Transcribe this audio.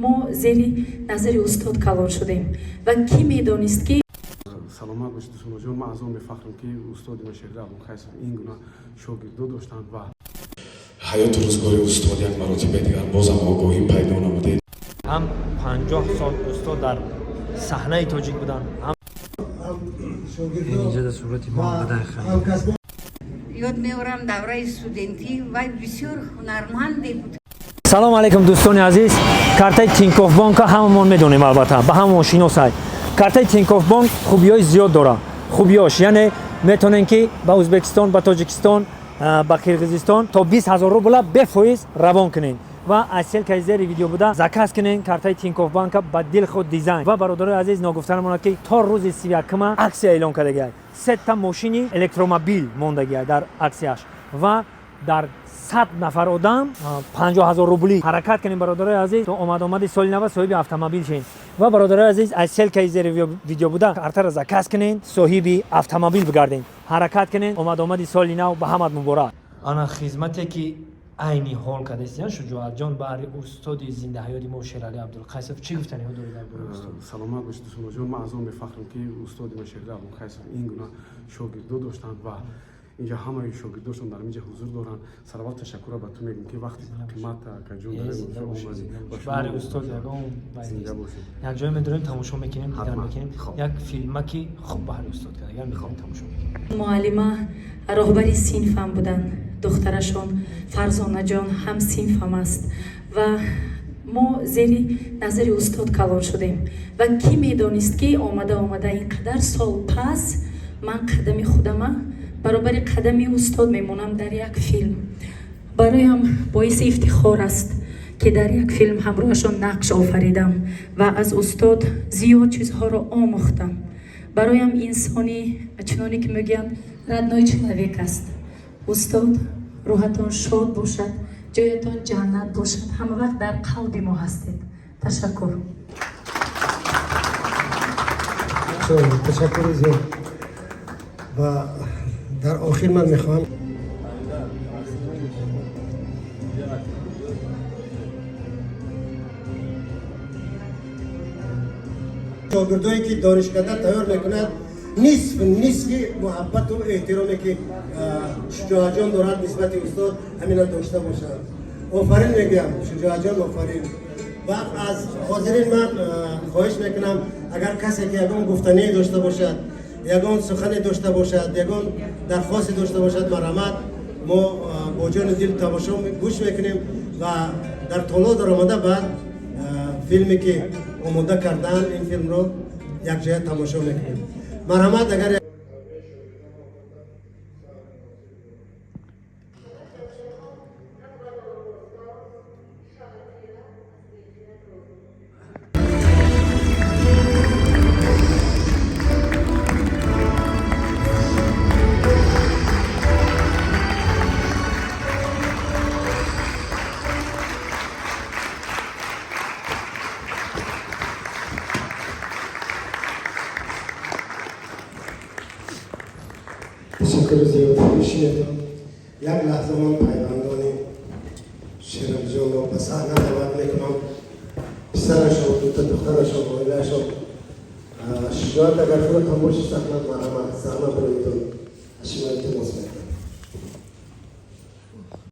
Мо зери назари устод калон шудем ва кӣ медонист, ки Саломат бошед, дӯстоноҷон. Ман аз он мефахрам, ки устоди ма Шерали Абдулқайсов ин гуна шогирдо доштанд ва ҳаёту рӯзгори устод як маротиба дигар бозам огоҳӣ пайдо намудед. Ҳам 50 сол устод дар саҳнаи тоҷик буданд, ҳам Инҷа дар сурати мо бадай. Ёд меорам давраи студентӣ, вай бисёр ҳунарманде буд. Салом алейкум, дӯстони азиз! Картаи Тинькофф Бонка ҳамамон медонем, албатта, ба ҳамамон шиносай. Картаи Тинькофф Бонк хубиҳои зиёд дорад. Хубиёш яъне метавонем, ки ба Ӯзбекистон, ба Тоҷикистон, ба Қирғизистон то 20 000 рубла бефоиз равон кунем ва аз ссылкаи зери видео буда заказ кунем картаи Тинькофф Банка ба дилхоҳ дизайн. Ва, бародарои азиз, ногуфта намонад, ки то рӯзи 31-ума аксия эълон кардагиай. Сета мошини электромобил мондагиай дар аксияш ва дар 100 нафар одам 50 000 рубли. Ҳаракат кунем, бародарои азиз, то омад-омади соли нава соҳиби автомобил шем. Ва, бародарои азиз, аз ссылкаи зери видео буда картаро заказ кунем, соҳиби автомобил бигардем. Ҳаракат кунем. Омад-омади соли нав ба ҳамат муборак! Ана хизмате, ки айни ҳол кардастиян, Шуҷоатҷон, баҳри устоди зиндаҳаёти мо Шерали Абдулқайсов, чӣ гуфтаниҳо доред дар бораи устод? Саломат бошед, дӯстоноҷон. Ман аз он мефахрам, ки устоди ма Шерали Абдулқайсов ин гуна шогирдо доштанд ва инҷа ҳамаи шогирдошон дар инҷа ҳузур доранд. Сараввал ташаккура ба ту мегӯм, ки вақти қимат акаҷон омадӣ. Баҳри устод ягон Зинда бошед. Як ҷое медорем, тамошо мекунем, дидан Ҳатман. мекунем. Хоб. Як филмаки хуб баҳри устод кард, мекунем, тамошо мекунем. Муаллима, роҳбари синфам буданд. Духтарашон Фарзонаҷон ҳам синфам аст ва мо зери назари устод калон шудем ва кӣ медонист, ки омада омада ин қадар сол пас ман қадами худама баробари қадами устод мемонам дар як филм. Бароям боиси ифтихор аст, ки дар як филм ҳамроҳашон нақш офаридам ва аз устод зиёд чизҳоро омӯхтам. Бароям инсони, чуноне ки мегӯянд, родной человек аст устод. Рӯҳатон шод бошад, ҷоятон ҷаннат бошад, ҳама вақт дар қалби мо ҳастед. Ташаккур. Ташаккури зиёд. Ва дар охир ман мехоҳам шогирдое, ки донишкада тайёр мекунад, нисф нисфи муҳаббату эҳтироме, ки Шуҷоатҷон дорад нисбати устод, ҳамина дошта бошанд. Офарин мегӯям, Шуҷоатҷон, офарин. Ва аз ҳозирин ман хоҳиш мекунам, агар касе ки ягон гуфтание дошта бошад, ягон сухане дошта бошад, ягон дархосте дошта бошад, марҳамат, мо бо ҷону дил тамошо гӯш мекунем ва дар толор даромада баъд филме, ки омода кардаанд, ин филмро якҷоя тамошо мекунем. Марҳамат, агар ташаккури зиёд, бишинедон як лаҳза. Ман пайвандони Шералиҷонро ба саҳна даъват мекунам, писарашон, дута духтарашон, оилаашон. Шуҷоат, агар худатон боши, саҳна, марҳамат, саҳна бароитон. Аз шумо илтимос мекунам.